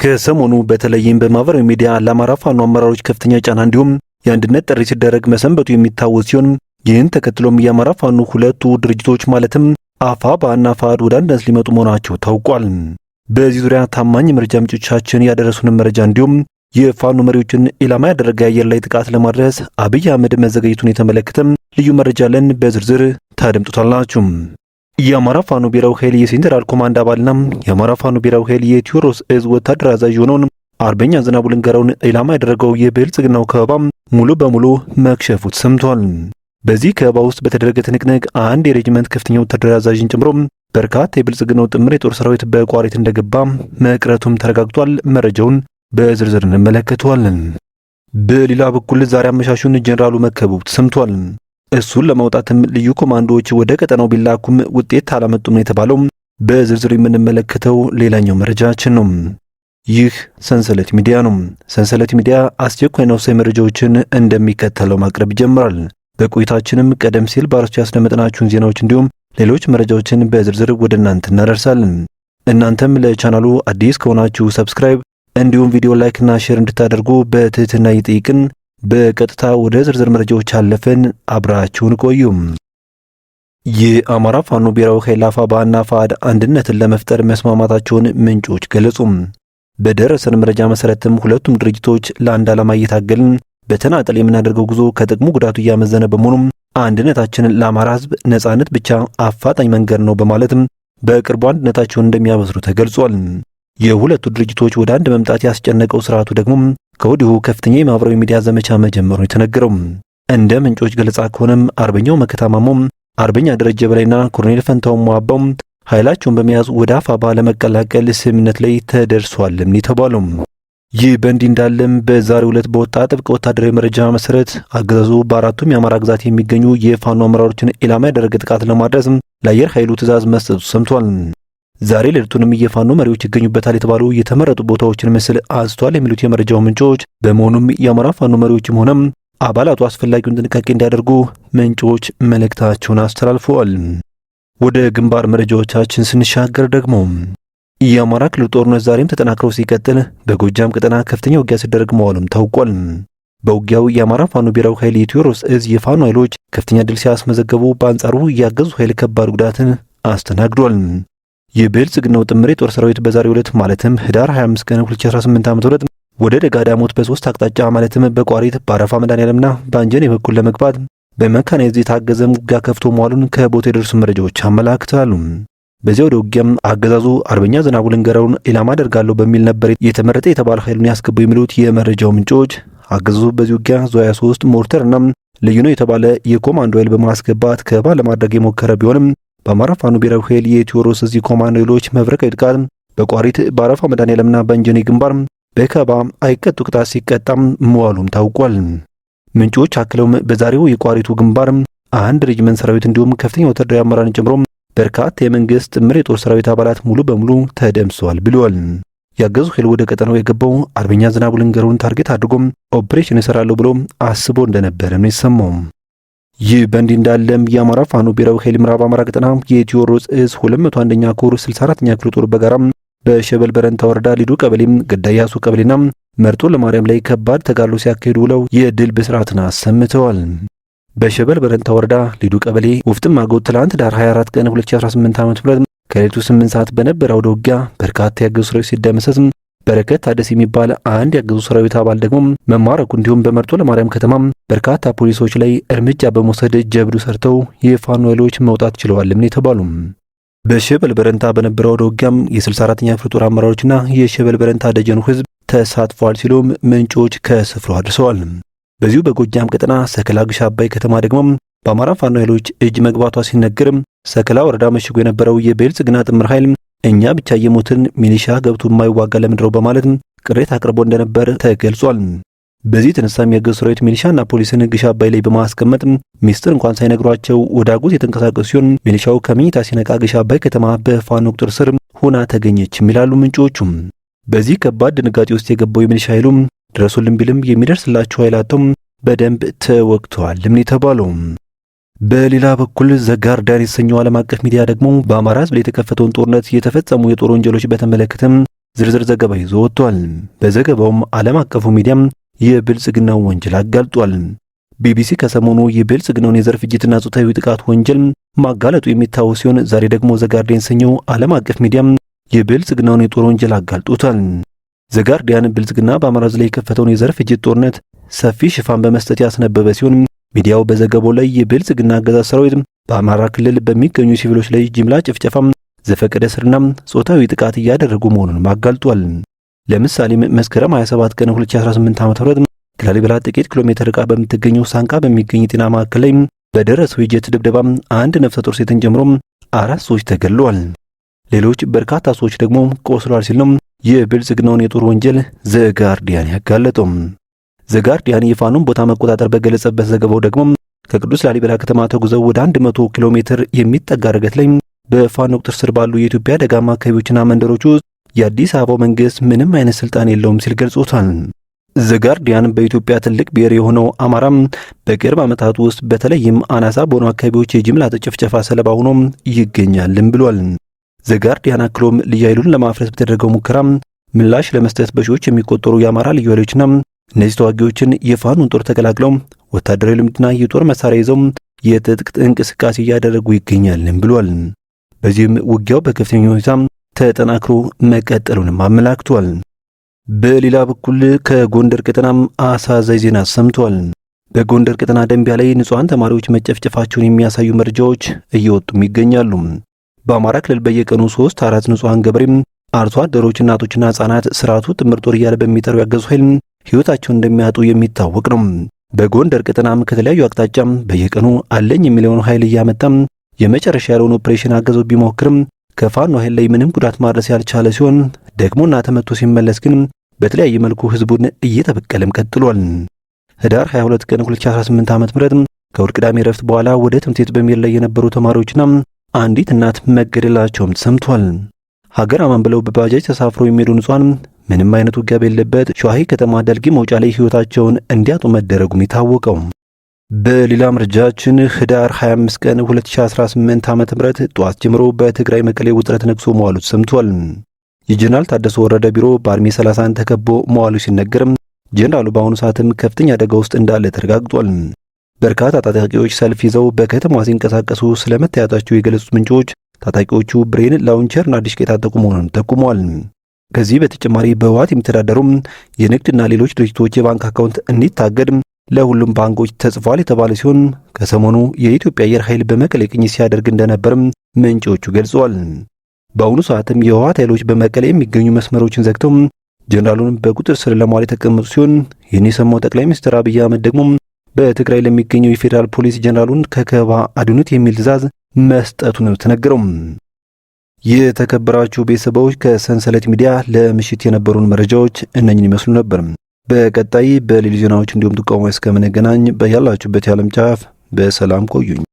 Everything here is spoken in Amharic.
ከሰሞኑ በተለይም በማህበራዊ ሚዲያ ለአማራ ፋኖ አመራሮች ከፍተኛ ጫና እንዲሁም የአንድነት ጥሪ ሲደረግ መሰንበቱ የሚታወስ ሲሆን ይህን ተከትሎም የአማራ ፋኖ ሁለቱ ድርጅቶች ማለትም አፋብኃና አፋሕድ ወደ አንድነት ሊመጡ መሆናቸው ታውቋል። በዚህ ዙሪያ ታማኝ መረጃ ምንጮቻችን ያደረሱንን መረጃ እንዲሁም የፋኖ መሪዎችን ኢላማ ያደረገ የአየር ላይ ጥቃት ለማድረስ አብይ አህመድ መዘጋጀቱን የተመለከተም ልዩ መረጃ ለን በዝርዝር ታደምጡታላችሁ። የአማራ ፋኖ ብሔራዊ ኃይል የ Central Command አባልና የአማራ ፋኖ ብሔራዊ ኃይል የቴዎድሮስ እዝ ወታደር አዛዥ የሆነውን አርበኛ ዝናቡ ልንገረውን ኢላማ ያደረገው የብልጽግናው ከበባ ሙሉ በሙሉ መክሸፉ ተሰምቷል። በዚህ ከበባ ውስጥ በተደረገ ትንቅንቅ አንድ የሬጅመንት ከፍተኛ ወታደራዊ አዛዥን ጨምሮ በርካታ የብልጽግናው ጥምር የጦር ሰራዊት በቋሪት እንደገባ መቅረቱም ተረጋግጧል። መረጃውን በዝርዝር እንመለከተዋለን። በሌላ በኩል ዛሬ አመሻሹን ጀኔራሉ መከበቡ ተሰምቷል። እሱን ለማውጣትም ልዩ ኮማንዶዎች ወደ ቀጠናው ቢላኩም ውጤት አላመጡም ነው የተባለው። በዝርዝር የምንመለከተው ሌላኛው መረጃችን ነው። ይህ ሰንሰለት ሚዲያ ነው። ሰንሰለት ሚዲያ አስቸኳይና ወሳኝ መረጃዎችን እንደሚከተለው ማቅረብ ይጀምራል። በቆይታችንም ቀደም ሲል በአርዕስቱ ያስደመጥናችሁን ዜናዎች እንዲሁም ሌሎች መረጃዎችን በዝርዝር ወደ እናንተ እናደርሳለን። እናንተም ለቻናሉ አዲስ ከሆናችሁ subscribe እንዲሁም ቪዲዮ like እና share እንድታደርጉ በትህትና እየጠየቅን በቀጥታ ወደ ዝርዝር መረጃዎች አለፍን። አብራችሁን ቆዩም። የአማራ ፋኖ ብሔራዊ ኃይል አፋብኃና አፋሕድ አንድነትን ለመፍጠር መስማማታቸውን ምንጮች ገለጹ። በደረሰን መረጃ መሰረትም ሁለቱም ድርጅቶች ለአንድ ዓላማ እየታገልን በተናጠል የምናደርገው ጉዞ ከጥቅሙ ጉዳቱ እያመዘነ በመሆኑም አንድነታችንን ለአማራ ሕዝብ ነጻነት ብቻ አፋጣኝ መንገድ ነው በማለትም በቅርቡ አንድነታቸውን እንደሚያበስሩ ተገልጿል። የሁለቱ ድርጅቶች ወደ አንድ መምጣት ያስጨነቀው ስርዓቱ ደግሞ ከወዲሁ ከፍተኛ የማህበራዊ ሚዲያ ዘመቻ መጀመሩ የተነገረው። እንደ ምንጮች ገለጻ ከሆነም አርበኛው መከታ ማሞ፣ አርበኛ ደረጀ በላይና ኮሎኔል ፈንታው ሙአባው ኃይላቸውን በመያዝ ወደ አፋብኃ ለመቀላቀል ስምምነት ላይ ተደርሷልም የተባለው። ይህ በእንዲህ እንዳለም በዛሬው ዕለት በወጣ ጥብቅ ወታደራዊ መረጃ መሰረት አገዛዙ በአራቱም የአማራ ግዛት የሚገኙ የፋኖ አመራሮችን ኢላማ ያደረገ ጥቃት ለማድረስ ለአየር ኃይሉ ትዕዛዝ መስጠቱ ሰምቷል። ዛሬ ሌሊቱንም የፋኖ መሪዎች ይገኙበታል የተባሉ የተመረጡ ቦታዎችን ምስል አንስቷል የሚሉት የመረጃው ምንጮች፣ በመሆኑም የአማራ ፋኖ መሪዎችም ሆነም አባላቱ አስፈላጊውን ጥንቃቄ እንዲያደርጉ ምንጮች መልእክታቸውን አስተላልፈዋል። ወደ ግንባር መረጃዎቻችን ስንሻገር ደግሞ የአማራ ክልል ጦርነት ዛሬም ተጠናክሮ ሲቀጥል በጎጃም ቀጠና ከፍተኛ ውጊያ ሲደረግ መዋሉም ታውቋል። በውጊያው የአማራ ፋኖ ብሔራዊ ኃይል የቴዎድሮስ እዝ የፋኖ ኃይሎች ከፍተኛ ድል ሲያስመዘገቡ፣ በአንጻሩ ያገዛዙ ኃይል ከባድ ጉዳትን አስተናግዷል። የብልጽግናው ጥምር የጦር ሰራዊት በዛሬው ዕለት ማለትም ህዳር 25 ቀን 2018 ዓ.ም ወደ ደጋ ዳሞት በሶስት አቅጣጫ ማለትም በቋሪት፣ በአረፋ መድኃኔዓለምና በአንጀኔ በኩል ለመግባት በመካናይዝድ የታገዘ ውጊያ ከፍቶ መዋሉን ከቦታው የደረሱ መረጃዎች አመላክታሉ። በዚያው ወደ ውጊያም አገዛዙ አርበኛ ዝናቡ ልንገረውን ኢላማ አደርጋለሁ በሚል ነበር የተመረጠ የተባለ ኃይሉን ያስገቡ የሚሉት የመረጃው ምንጮች አገዛዙ በዚህ ውጊያ ዙ 23 ሞርተርና ልዩ ነው የተባለ የኮማንዶ ኃይል በማስገባት ከበባ ለማድረግ የሞከረ ቢሆንም በአማራ ፋኖ ብሔራዊ ኃይል የቴዎድሮስ እዝ ኮማንዶ ኃይሎች መብረቃዊ ጥቃት በቋሪት፣ በአረፋ መድኃኔዓለምና በእንጀኔ ግንባር በከበባ አይቀጡ ቅጣት ሲቀጣም መዋሉም ታውቋል። ምንጮች አክለውም በዛሬው የቋሪቱ ግንባር አንድ ሬጅመንት ሰራዊት እንዲሁም ከፍተኛ ወታደራዊ አመራርን ጨምሮ በርካታ የመንግስት ጥምር የጦር ሰራዊት አባላት ሙሉ በሙሉ ተደምስሰዋል ብለዋል። ያገዛዙ ኃይል ወደ ቀጠናው የገባው አርበኛ ዝናቡ ልንገረውን target አድርጎም ኦፕሬሽን እሰራለሁ ብሎ አስቦ እንደነበረ ነው የሰማው። ይህ በእንዲህ እንዳለም የአማራ ፋኖ ብሔራዊ ኃይል ምዕራብ አማራ ቀጠና የቴዎድሮስ እዝ 201ኛ ኮር 64ኛ ክፍለ ጦር በጋራ በሸበል በረንታ ወረዳ ሊዱ ቀበሌም ገዳያሱ ቀበሌና መርጦ ለማርያም ላይ ከባድ ተጋድሎ ሲያካሂዱ ውለው የድል ብስራትን አሰምተዋል። በሸበል በረንታ ወረዳ ሊዱ ቀበሌ ውፍጥም ማጎት ትላንት ዳር 24 ቀን 2018 ዓ.ም ከሌሊቱ 8 ሰዓት በነበረ አውደ ውጊያ በርካታ ያገዛዙ ሰራዊት ሲደመሰስ በረከት ታደስ የሚባል አንድ ያገዛዙ ሰራዊት አባል ደግሞ መማረኩ እንዲሁም በመርጦ ለማርያም ከተማ በርካታ ፖሊሶች ላይ እርምጃ በመውሰድ ጀብዱ ሰርተው የፋኖ ኃይሎች መውጣት ችለዋል ምን የተባሉ። በሸበል በረንታ በነበረው አውደ ውጊያም የ64ኛ ክፍለ ጦር አመራሮችና የሸበል በረንታ ደጀኑ ህዝብ ተሳትፏል ሲሉም ምንጮች ከስፍራው አድርሰዋል። በዚሁ በጎጃም ቀጠና ሰከላ ግሽ አባይ ከተማ ደግሞ በአማራ ፋኖ ኃይሎች እጅ መግባቷ ሲነገርም ሰከላ ወረዳ መሽጎ የነበረው የብልጽግና ጥምር ኃይል እኛ ብቻ እየሞትን ሚሊሻ ገብቶ የማይዋጋ ለምንድነው በማለት ቅሬታ አቅርቦ እንደነበር ተገልጿል። በዚህ የተነሳም የአገዛዙ ሰራዊት ሚሊሻና ፖሊስን ግሽ አባይ ላይ በማስቀመጥ ሚስጥር እንኳን ሳይነግሯቸው ወደ አጎት የተንቀሳቀሱ ሲሆን ሚሊሻው ከመኝታ ሲነቃ ግሽ አባይ ከተማ በፋኖ ቁጥጥር ስር ሆና ተገኘች ይላሉ ምንጮቹም። በዚህ ከባድ ድንጋጤ ውስጥ የገባው የሚሊሻ ኃይሉም ድረሱልን ቢልም የሚደርስላቸው ኃይል አጥቶም በደንብ ተወግተዋል ምን የተባለው። በሌላ በኩል ዘጋርዲያን የተሰኘው ዓለም አቀፍ ሚዲያ ደግሞ በአማራ ሕዝብ ላይ የተከፈተውን ጦርነት የተፈጸሙ የጦር ወንጀሎች በተመለከተም ዝርዝር ዘገባ ይዞ ወጥቷል። በዘገባውም ዓለም አቀፉ ሚዲያም የብልጽግናውን ወንጀል አጋልጧል። ቢቢሲ ከሰሞኑ የብልጽግናውን የዘር ፍጅትና ጾታዊ ጥቃት ወንጀል ማጋለጡ የሚታወስ ሲሆን ዛሬ ደግሞ ዘጋርዲያን የተሰኘው ዓለም አቀፍ ሚዲያም የብልጽግናውን የጦር ወንጀል አጋልጦታል። ዘጋርዲያን ብልጽግና በአማራ ሕዝብ ላይ የከፈተውን የዘር ፍጅት ጦርነት ሰፊ ሽፋን በመስጠት ያስነበበ ሲሆን ሚዲያው በዘገባው ላይ የብልጽግና አገዛዝ ሰራዊት በአማራ ክልል በሚገኙ ሲቪሎች ላይ ጅምላ ጭፍጨፋም፣ ዘፈቀደ እስርና ጾታዊ ጥቃት እያደረጉ መሆኑንም አጋልጧል። ለምሳሌ መስከረም 27 ቀን 2018 ዓ.ም ከላሊበላ ጥቂት ኪሎ ሜትር ርቃ በምትገኘው ሳንቃ በሚገኝ የጤና ማዕከል ላይ በደረሰው የጀት ድብደባ አንድ ነፍሰ ጡር ሴትን ጨምሮ አራት ሰዎች ተገድለዋል። ሌሎች በርካታ ሰዎች ደግሞ ቆስለዋል ሲል ነው የብልጽግናውን የጦር ወንጀል ዘጋርዲያን ያጋለጠው። ዘጋርዲያን የፋኖን ቦታ መቆጣጠር በገለጸበት ዘገባው ደግሞ ከቅዱስ ላሊበላ ከተማ ተጉዘው ወደ 100 ኪሎ ሜትር የሚጠጋ ርቀት ላይ በፋኖ ቁጥጥር ስር ባሉ የኢትዮጵያ ደጋማ አካባቢዎችና መንደሮች ውስጥ የአዲስ አበባው መንግስት ምንም አይነት ስልጣን የለውም ሲል ገልጾታል። ዘጋርዲያን በኢትዮጵያ ትልቅ ብሔር የሆነው አማራም በቅርብ ዓመታት ውስጥ በተለይም አናሳ በሆኑ አካባቢዎች የጅምላ ጭፍጨፋ ሰለባ ሆኖ ይገኛልም ብሏል። ዘጋርዲያን አክሎም ልዩ ኃይሉን ለማፍረስ በተደረገው ሙከራ ምላሽ ለመስጠት በሺዎች የሚቆጠሩ የአማራ ልዩ ኃይሎችና እነዚህ ተዋጊዎችን የፋኖን ጦር ተቀላቅለው ወታደራዊ ልምድና የጦር መሳሪያ ይዘው የትጥቅ እንቅስቃሴ እያደረጉ ይገኛልም ብሏል። በዚህም ውጊያው በከፍተኛ ሁኔታ ተጠናክሮ መቀጠሉንም አመላክቷል። በሌላ በኩል ከጎንደር ቀጠናም አሳዛኝ ዜና ሰምቷል። በጎንደር ቀጠና ደንቢያ ላይ ንጹሐን ተማሪዎች መጨፍጨፋቸውን የሚያሳዩ መረጃዎች እየወጡም ይገኛሉ። በአማራ ክልል በየቀኑ 3-4 ንጹሐን ገበሬም፣ አርሶ አደሮች፣ እናቶችና ህጻናት ስርዓቱ ጥምር ጦር እያለ በሚጠሩ ያገዙ ኃይል ህይወታቸውን እንደሚያጡ የሚታወቅ ነው። በጎንደር ቀጠናም ከተለያዩ አቅጣጫም በየቀኑ አለኝ የሚለውን ኃይል እያመጣም የመጨረሻ ያለውን ኦፕሬሽን አገዘው ቢሞክርም ከፋኖ ኃይል ላይ ምንም ጉዳት ማድረስ ያልቻለ ሲሆን ደግሞና ተመቶ ሲመለስ ግን በተለያየ መልኩ ህዝቡን እየተበቀለም ቀጥሏል። ህዳር 22 ቀን 2018 ዓ.ም ከእሁድ ቅዳሜ ረፍት በኋላ ወደ ትምህርት ቤት በሚል ላይ የነበሩ ተማሪዎችና አንዲት እናት መገደላቸውም ተሰምቷል። ሀገር አማን ብለው በባጃጅ ተሳፍረው የሚሄዱ ንጹሐን ምንም አይነት ውጊያ በሌለበት ሸዋሂ ከተማ ደልጊ መውጫ ላይ ህይወታቸውን እንዲያጡ መደረጉም የታወቀው። በሌላ መረጃችን ህዳር 25 ቀን 2018 ዓ.ም ጠዋት ጀምሮ በትግራይ መቀሌ ውጥረት ነግሶ መዋሉ ተሰምቷል። የጀነራል ታደሰ ወረደ ቢሮ በ Army 31 ተከቦ መዋሉ ሲነገርም ጀነራሉ በአሁኑ ሰዓትም ከፍተኛ አደጋ ውስጥ እንዳለ ተረጋግጧል። በርካታ ታጣቂዎች ሰልፍ ይዘው በከተማዋ ሲንቀሳቀሱ ስለመታየታቸው የገለጹት ምንጮች ታጣቂዎቹ ብሬን፣ ላውንቸርና ዲሽቃ የታጠቁ መሆኑን ጠቁመዋል። ከዚህ በተጨማሪ በህወሓት የሚተዳደሩም የንግድና ሌሎች ድርጅቶች የባንክ አካውንት እንዲታገድ ለሁሉም ባንኮች ተጽፏል የተባለ ሲሆን ከሰሞኑ የኢትዮጵያ አየር ኃይል በመቀሌ ቅኝት ሲያደርግ እንደነበርም ምንጮቹ ገልጸዋል። በአሁኑ ሰዓትም የህወሓት ኃይሎች በመቀሌ የሚገኙ መስመሮችን ዘግተው ጀኔራሉን በቁጥር ስር ለማዋል የተቀመጡ ሲሆን ይህን የሰማው ጠቅላይ ሚኒስትር አብይ አህመድ ደግሞ በትግራይ ለሚገኘው የፌዴራል ፖሊስ ጀኔራሉን ከከበባ አድኑት የሚል ትዕዛዝ መስጠቱ ነው የተነገረው። የተከበራችሁ ቤተሰቦች ከሰንሰለት ሚዲያ ለምሽት የነበሩን መረጃዎች እነኝን ይመስሉ ነበር። በቀጣይ በሌሎች ዜናዎች እንዲሁም ጥቆማ እስከምንገናኝ በያላችሁበት የዓለም ጫፍ በሰላም ቆዩኝ።